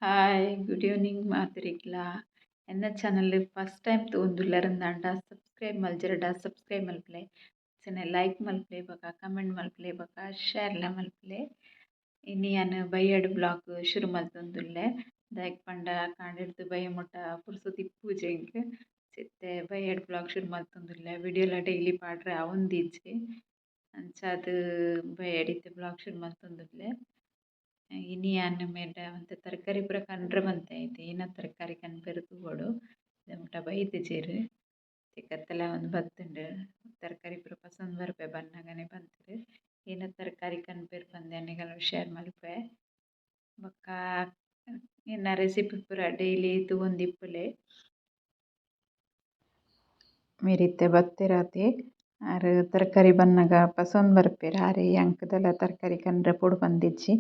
Hi, good evening ಮಾತೆರೆಗ್ಲ. ಎನ್ನ channel first time ತೂವೊಂದುಲ್ಲೆರ್ ಸಬ್ಸ್ಕ್ರೈಬ್ ಮಲ್ಜೆರ್ಡ ಸಬ್ಸ್ಕ್ರೈಬ್ ಮಲ್ಪುಲೆ, ಅಂಚನೆ ಲೈಕ್ ಮಲ್ಪುಲೆ ಬೊಕ ಕಮೆಂಟ್ ಮಲ್ಪುಲೆ ಬೊಕ ಶೇರ್ಲ ಮಲ್ಪುಲೆ. ಇನಿ ಯಾನ್ ಬಯ್ಯಡ್ ಬ್ಲಾಗ್ ಶುರು ಮಲ್ತೊಂದುಲ್ಲೆ. ದಾಯೆಗ್ ಪಂಡ ಕಾಂಡೆಡ್ದ್ ಬಯ್ಯ ಮುಟ್ಟ ಪುರ್ಸೊತ್ತು ಇಪ್ಪುಜಿ ಎಂಕ್. ಇತ್ತೆ ಬಯ್ಯಡ್ ಬ್ಲಾಗ್ ಶುರು ಮಲ್ತೊಂದುಲ್ಲೆ. ವಿಡಿಯೋಲ ಡೈಲಿ ಪಾಡ್ರೆ ಆವೊಂದಿಜ್ಜಿ, ಅಂಚಾದ್ ಬಯ್ಯಡ್ ಇತ್ತೆ ಬ್ಲಾಗ್ ಶುರು ಮಲ್ತೊಂದುಲ್ಲೆ. ಇನಿ ಯಾನ್ ಮೇಡ ಒಂತೆ ತರಕಾರಿ ಪೂರ ಕನ್ಡ್ರೆ ಬಂತೆ, ಇತ್ತೆ ಏನ ತರಕಾರಿ ಕನ್ಪೆರೆ ತೂವೊಡು. ಮುಟ ಬೈದಿಜೆರ್, ಕತ್ತಲೆ ಆವೊಂದು ಬತ್ತುಂಡು. ತರಕಾರಿ ಪೂರ ಪಸೊಂದು ಬರ್ಪೆ ಬನ್ನಗನೆ ಪಂತೆರ್. ಏನ ತರಕಾರಿ ಕನ್ಪೆರ್ ಪಂದ್ ಯಾನ್ ಶೇರ್ ಮಲ್ಪುವೆ. ಬೊಕ್ಕ ಎನ್ನ ರೆಸಿಪಿ ಪೂರ ಡೈಲಿ ತೂವೊಂದಿಪ್ಪುಲೆ. ಮೇರ್ ಇತ್ತೆ ಬತ್ತೆರಾತೆ. ಆರ್ ತರಕಾರಿ ಬನ್ನಗ ಪಸೊಂದು ಬರ್ಪೆರ್. ಆರ್ ಎಂಕ್ ದಾಲ ತರಕಾರಿ ಕನ್ಡ್ರೆ ಪೋಡು ಪಂದಿಜ್ಜಿ,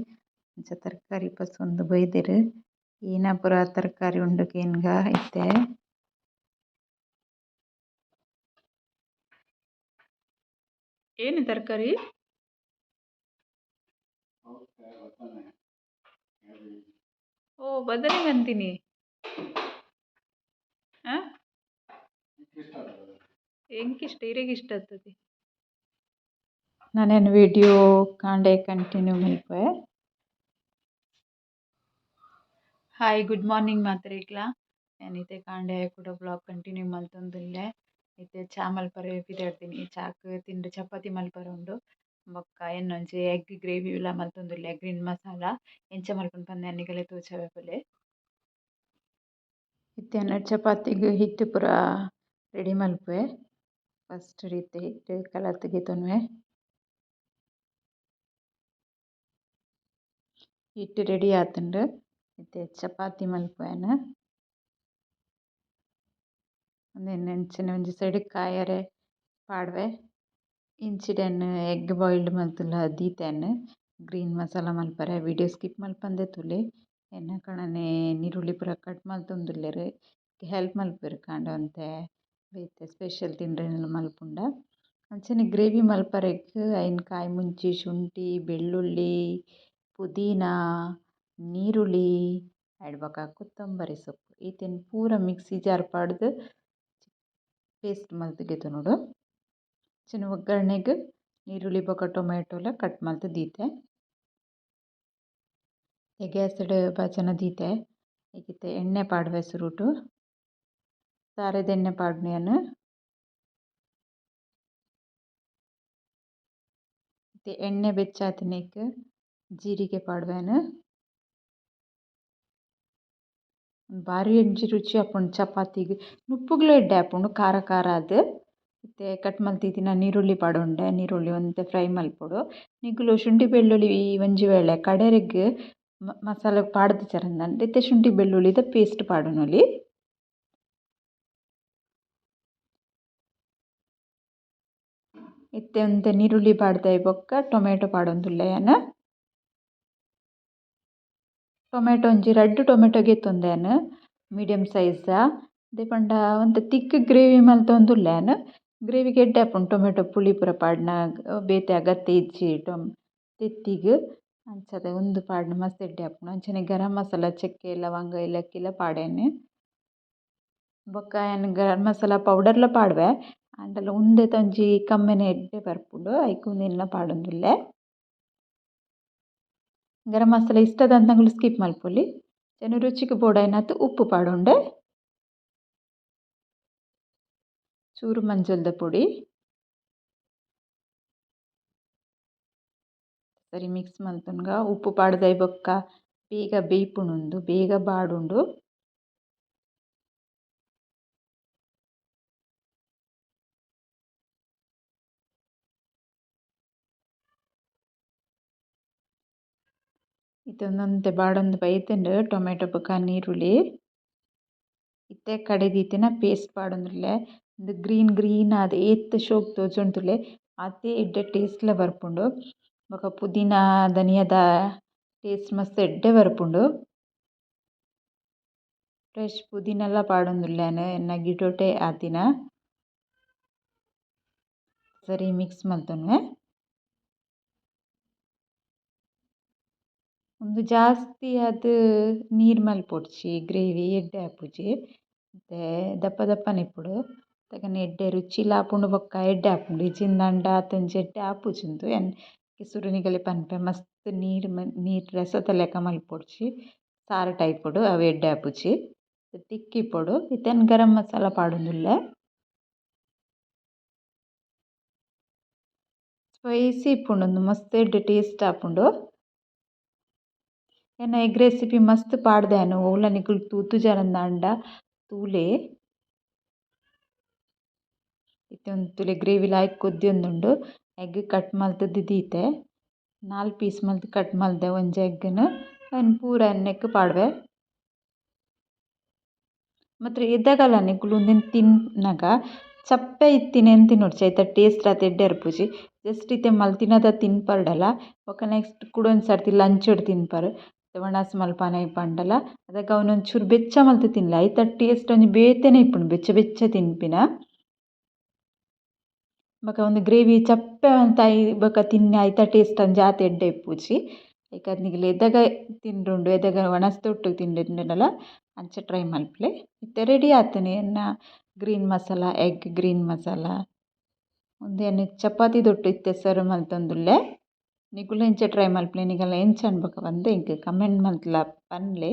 ಅಂಚ ತರಕಾರಿ ಪಸೊಂದು ಬೈದೆರ್. ಏನ ಪೂರ ತರಕಾರಿ ಉಂಡು ಕೇನ್ಗ ಇತ್ತೆ. ಏನು ತರಕಾರಿ? ಓ ಬದನೆ ಕಂತೀನಿ. ಹಾಂ, ಎಂಕಿಷ್ಟ ಇರೆಗ್ ಇಷ್ಟ ಆಗ್ತದೆ. ನಾನೇನು ವಿಡಿಯೋ ಕಾಂಡೆ ಕಂಟಿನ್ಯೂ ಮಲ್ಪುವೆ. ಹಾಯ್, ಗುಡ್ ಮಾರ್ನಿಂಗ್ ಮಾತೆರೆಗ್ಲ. ಯಾನ್ ಇತ್ತೆ ಕಾಂಡೆ ಕುಡ ಬ್ಲಾಗ್ ಕಂಟಿನ್ಯೂ ಮಲ್ತೊಂದುಲ್ಲೆ. ಇತ್ತೆ ಚಾ ಮಲ್ಪರೆ ಪಿದಾಡ್ದಿನಿ. ಚಾಕ್ ತಿಂಡ ಚಪಾತಿ ಮಲ್ಪರೆ ಉಂಡು. ಬೊಕ್ಕ ಎನ್ನೊಂಜಿ ಎಗ್ ಗ್ರೇವಿ ಲ ಮಲ್ತೊಂದುಲ್ಲೆ, ಗ್ರೀನ್ ಮಸಾಲ. ಎಂಚ ಮಲ್ಪುನು ಪಂದ್ ಯಾನ್ ನಿಗಲೆ ತೋಜಾವೆ ಬೊಲೆ. ಇತ್ತೆ ಯಾನ್ ಚಪಾತಿಗ್ ಹಿಟ್ಟು ಪೂರ ರೆಡಿ ಮಲ್ಪುವೆ. ಫಸ್ಟ್ ಇತ್ತೆ ಹಿಟ್ಟು ಕಲತ್ ಗೆತೊನುವೆ. ಹಿಟ್ಟು ರೆಡಿ ಆತುಂಡು. ಇತ್ತೆ ಚಪಾತಿ ಮಲ್ಪುವೆ ಯಾನ್. ಉಂದೆನ್ ಅಂಚನೆ ಒಂಜಿ ಸೈಡ್ ಕಾಯರೆ ಪಾಡ್ವೆ. ಇಂಚಿಡೆನ್ ಎಗ್ ಬಾಯ್ಲ್ಡ್ ಮಲ್ತುಲ ದೀತೆನ್ ಗ್ರೀನ್ ಮಸಾಲ ಮಲ್ಪರೆ. ವಿಡಿಯೋ ಸ್ಕಿಪ್ ಮಲ್ಪಂದೆ ತೂಲೆ. ಎನ್ನ ಕಣನೆ ನೀರುಳ್ಳಿ ಪೂರ ಕಟ್ ಮಲ್ತೊಂದುಲ್ಲೆರ್, ಹೆಲ್ಪ್ ಮಲ್ಪುವೆರ್ ಕಾಂಡ ಒಂತೆ ಬೇತೆ ಸ್ಪೆಷಲ್ ತಿಂಡ್ರೆನೆಲ್ಲ ಮಲ್ಪುಂಡ. ಅಂಚನೆ ಗ್ರೇವಿ ಮಲ್ಪರೆಗ್ ಐನ್ ಕಾಯಿ ಮುಂಚಿ, ಶುಂಠಿ, ಬೆಳ್ಳುಳ್ಳಿ, ಪುದೀನ, ನೀರುಳ್ಳಿ, ಐಡ್ ಬೊಕ ಕೊತ್ತಂಬರಿ ಸೊಪ್ಪು ಈತೆನ್ ಪೂರ ಮಿಕ್ಸಿ ಜಾರ್ ಪಾಡ್ದ್ ಪೇಸ್ಟ್ ಮಲ್ತ್ ಗೆತೊನೊಡು. ಅಂಚನೆ ಒಗ್ಗರಣೆಗ್ ನೀರುಳ್ಳಿ ಬೊಕ ಟೊಮೆಟೊಲ ಕಟ್ ಮಲ್ತ್ ದೀತೆ. ಗ್ಯಾಸ್ಡ್ ಬಾಜನ ದೀತೆ. ಇತ್ತೆ ಎಣ್ಣೆ ಪಾಡ್ವೆ ಸುರುಟು. ತಾರೆದ ಎಣ್ಣೆ ಪಾಡ್ನೆ ಯಾನ್. ಇತ್ತೆ ಎಣ್ಣೆ ಬೆಚ್ಚಾತಿನೇಕ್ ಜೀರಿಗೆ ಪಾಡ್ವೆ ಯಾನ್. ಬಾರಿ ಒಂಜಿ ರುಚಿ ಆಪುಂಡು ಚಪಾತಿಗ್. ನುಪ್ಪುಗ್ಲ ಎಡ್ಡೆ ಆಪುಂಡು ಖಾರ ಖಾರ ಆದ್. ಇತ್ತೆ ಕಟ್ ಮಲ್ತಿತ್ತಿನ ನೀರುಳ್ಳಿ ಪಾಡೊಂಡೆ. ನೀರುಳ್ಳಿ ಒಂತೆ ಫ್ರೈ ಮಲ್ಪೊಡು. ನಿಕುಲು ಶುಂಠಿ ಬೆಳ್ಳುಳ್ಳಿ ಒಂಜಿ ವೇಳೆ ಕಡೆರೆಗ್ ಮಸಾಲೆ ಪಾಡ್ದಿಜಾರಂದಂಡ ಇತ್ತೆ ಶುಂಠಿ ಬೆಳ್ಳುಳ್ಳಿದ ಪೇಸ್ಟ್ ಪಾಡೊನೊಲಿ. ಇತ್ತೆ ಒಂತೆ ನೀರುಳ್ಳಿ ಪಾಡ್ದೆ ಬೊಕ್ಕ ಟೊಮೆಟೊ ಪಾಡೊಂದುಲ್ಲೆ ಯಾನ್. ಟೊಮೆಟೊ ಒಂಜಿ ರಡ್ಡ್ ಟೊಮೆಟೊ ಗೆತ್ತೊಂದೆ ಯಾನ್, ಮೀಡಿಯಂ ಸೈಜ್. ದಾಯೆ ಪಂಡ ಒಂತೆ ತಿಕ್ ಗ್ರೇವಿ ಮಲ್ತೊಂದುಲ್ಲೆ ಯಾನ್. ಗ್ರೇವಿಗ್ ಎಡ್ಡೆ ಆಪುಂಡು ಟೊಮೆಟೊ ಪುಳಿ ಪೂರ ಪಾಡ್ನ, ಬೇತೆ ಅಗತ್ಯ ಇಜ್ಜಿ ತೆತ್ತಿಗ್. ಅಂಚಾದ್ ಉಂದು ಪಾಡ್ಂಡ ಮಸ್ತ್ ಎಡ್ಡೆ ಆಪುಂಡು. ಅಂಚನೆ ಗರಂ ಮಸಾಲ, ಚಕ್ಕೆ, ಲವಂಗ, ಏಲಕ್ಕಿಲ ಪಾಡೇನೆ. ಬೊಕ್ಕ ಯಾನ್ ಗರಂ ಮಸಾಲ ಪೌಡರ್ಲ ಪಾಡುವೆ. ಆಂಡಲ ಉಂದೆತ ಒಂಜಿ ಕಮ್ಮೆನೆ ಎಡ್ಡೆ ಬರ್ಪುಂಡು, ಐಕ್ ಉಂದೆನ್ಲ ಪಾಡೊಂದುಲ್ಲೆ. ಗರಂ ಮಸಾಲ ಇಷ್ಟದಂತಂಗುಲು ಸ್ಕಿಪ್ ಮಲ್ಪೊಲಿ. ಅಂಚನೆ ರುಚಿಗ್ ಬೋಡಾಯಿನಾತ್ ಉಪ್ಪು ಪಾಡೊಂಡೆ. ಚೂರು ಮಂಜಲ್ದ ಪೊಡಿ. ಸರಿ ಮಿಕ್ಸ್ ಮಲ್ತೊನ್ಗ. ಉಪ್ಪು ಪಾಡ್ದೈ ಬೊಕ್ಕ ಬೇಗ ಬೇಯ್ಪುಂಡು, ಬೇಗ ಬಾಡುಂಡು. ಇತ್ತೆ ಒಂದೊಂತೆ ಬಾಡೊಂದು ಬೈದುಂಡು ಟೊಮೆಟೊ ಬೊಕ್ಕ ನೀರುಳ್ಳಿ. ಇತ್ತೆ ಕಡೆದೀತಿನ ಪೇಸ್ಟ್ ಪಾಡೊಂದುಲ್ಲೆ. ಉಂದು ಗ್ರೀನ್ ಗ್ರೀನ್ ಆದ್ ಏತ್ ಶೋಕ್ ತೋಜೊಂದುಲ್ಲೆ ಆತೆ ಎಡ್ಡೆ ಟೇಸ್ಟ್ಲ ಬರ್ಪುಂಡು. ಬೊಕ ಪುದೀನ ಧನಿಯಾದ ಟೇಸ್ಟ್ ಮಸ್ತ್ ಎಡ್ಡೆ ಬರ್ಪುಂಡು. ಫ್ರೆಶ್ ಪುದೀನಲ ಪಾಡೊಂದುಲ್ಲೆ ಯಾನ್ ಎನ್ನ ಗಿಡೊಟೆ ಆತಿನ. ಸರಿ ಮಿಕ್ಸ್ ಮಲ್ತೊನ್ವೆ. ಉಂದು ಜಾಸ್ತಿ ಆದ್ ನೀರು ಮಲ್ಪೊಡ್ಚಿ ಗ್ರೇವಿ ಎಡ್ಡೆ ಆಪುಜಿ ಇತ್ತೆ ದಪ್ಪ ದಪ್ಪನೆ ಇಪ್ಪೊಡು ಅಪಗನೆ ಎಡ್ಡೆ ರುಚಿಲ ಆಪುಂಡು ಬೊಕ್ಕ ಎಡ್ಡೆ ಆಪುಂಡು ಇಜ್ಜಿಂದಾಂಡ ಆತೊಂಜಿ ಎಡ್ಡೆ ಆಪುಜಿ ಉಂದು ಎನ್ ಸುರು ನಿಗಲೆ ಪನ್ಪೆ ಮಸ್ತ್ ನೀರು ನೀರು ರಸತ ಲೆಕ್ಕ ಮಲ್ಪೊಡ್ಚಿ ಸಾರು ಟೈಪುಡು ಅವು ಎಡ್ಡೆ ಆಪುಜಿ ತಿಕ್ಕಿಪ್ಪೊಡು ಇತ್ತೆ ಗರಂ ಮಸಾಲ ಪಾಡೊಂದುಲ್ಲೆ ಸ್ಪೈಸಿ ಇಪ್ಪುಂಡು ಉಂದು ಮಸ್ತ್ ಎಡ್ಡೆ ಟೇಸ್ಟ್ ಆಪುಂಡು. ಎನ್ನ ಎಗ್ ರೆಸಿಪಿ ಮಸ್ತ್ ಪಾಡ್ದೆ ಓಲ ನಿಕುಲು ತೂತುಜರಂದಾಂಡ ತೂಲೆ. ಇತ್ತೆ ಒಂದು ತುಲೆ ಗ್ರೇವಿ ಲಾಯ್ಕ್ ಕೊದ್ದಿಯೊಂದುಂಡು ಎಗ್ ಕಟ್ ಮಲ್ತುದು ದೀತೆ 4 ಪೀಸ್ ಮಲ್ತ್ ಕಟ್ ಮಲ್ದೆ ಒಂಜಿ ಎಗ್ನ್ ಅವೆನ್ ಪೂರ ಎಣ್ಣೆಕ್ ಪಾಡ್ವೆ. ಮಾತ್ರ ಎದಗಲ ನಿಕುಲು ಉಂದೆನ್ ತಿನ್ನಗ ಚಪ್ಪೆ ಇತ್ತಿನೆನ್ ತಿನ್ನೊಡ್ಚಿ ಐತ ಟೇಸ್ಟ್ ಆತ್ ಎಡ್ಡೆ ಇರ್ಪುಜಿ ಜಸ್ಟ್ ಇತ್ತೆ ಮಲ್ತಿನದ ತಿನ್ಪರ್ಡಲ ಬೊಕ ನೆಕ್ಸ್ಟ್ ಕುಡೊಂಜಿ ಸರ್ತಿ ಲಂಚ್ ತಿನ್ಪರ್ ವಣಸ್ ಮಲ್ಪನೆ ಪಂಡಲ ಅದಗ ಅವನೊಂಚೂರು ಬೆಚ್ಚ ಮಲ್ತ್ ತಿನ್ಲೆ ಐತ ಟೇಸ್ಟ್ ಒಂಜಿ ಬೇತೆನೆ ಇಪ್ಪುಂಡು ಬೆಚ್ಚ ಬೆಚ್ಚ ತಿನ್ಪಿನ. ಬೊಕ ಒಂದು ಗ್ರೇವಿ ಚಪ್ಪೆ ಮಂತ ಬೊಕ ತಿನ್ನೆ ಐತ ಟೇಸ್ಟ್ ಒಂಜಿ ಆತ್ ಎಡ್ಡೆ ಇಪ್ಪುಜಿ ಐಕಾದ್ ನಿಕುಲು ಎದಗ ತಿಂಡುಂಡು ಎದಗ ವಣಸ್ ದೊಟ್ಟುಗು ತಿಂಡುಂಡಲ ಅಂಚ ಟ್ರೈ ಮಲ್ಪುಲೆ. ಇತ್ತೆ ರೆಡಿ ಆತುಂಡು ಎನ್ನ green masala egg green masala ಉಂದು ಎನ್ನ ಚಪಾತಿ ದೊಟ್ಟು ಇತ್ತೆ ಸರ್ವ್ ಮಲ್ತೊಂದುಲ್ಲೆ. ನಿಕುಲು ಎಂಚ ಟ್ರೈ ಮಲ್ಪುಲೆ ನಿಕಲ್ನ ಎಂಚ ಬೊಕ ಪಂದ್ ಎಂಕ್ ಕಮೆಂಟ್ ಮಲ್ತ್ಲ ಪನ್ಲೆ.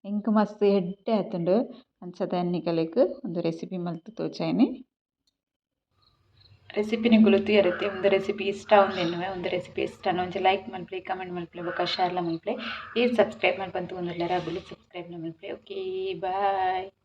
ಎಂಕ್ ಮಸ್ತ್ ಎಡ್ಡೆ ಆತುಂಡು ಅಂಚದ ನಿಕಲೆಗ್ ಒಂದು ರೆಸಿಪಿ ಮಲ್ತ್ ತೋಜಾಯಿನಿ. ರೆಸಿಪಿ ನಿಕುಲು ತೂಯರತ್ತೆ ಉಂದು ರೆಸಿಪಿ ಇಷ್ಟ ಉಂದೆನ್ನುವೆ ಉಂದು ರೆಸಿಪಿ ಇಷ್ಟ ಒಂಜಿ ಲೈಕ್ ಮಲ್ಪುಲೆ ಕಮೆಂಟ್ ಮಲ್ಪುಲೆ ಬೊಕ ಶೇರ್ಲ ಮಲ್ಪುಲೆ. ಈ ಸಬ್ಸ್ಕ್ರೈಬ್ ಮಲ್ಪಂತ ಉಂದುಲ್ಲೆರ್ ಅಗುಲು ಸಬ್ಸ್ಕ್ರೈಬ್ ಮಲ್ಪುಲೆ. Okay bye.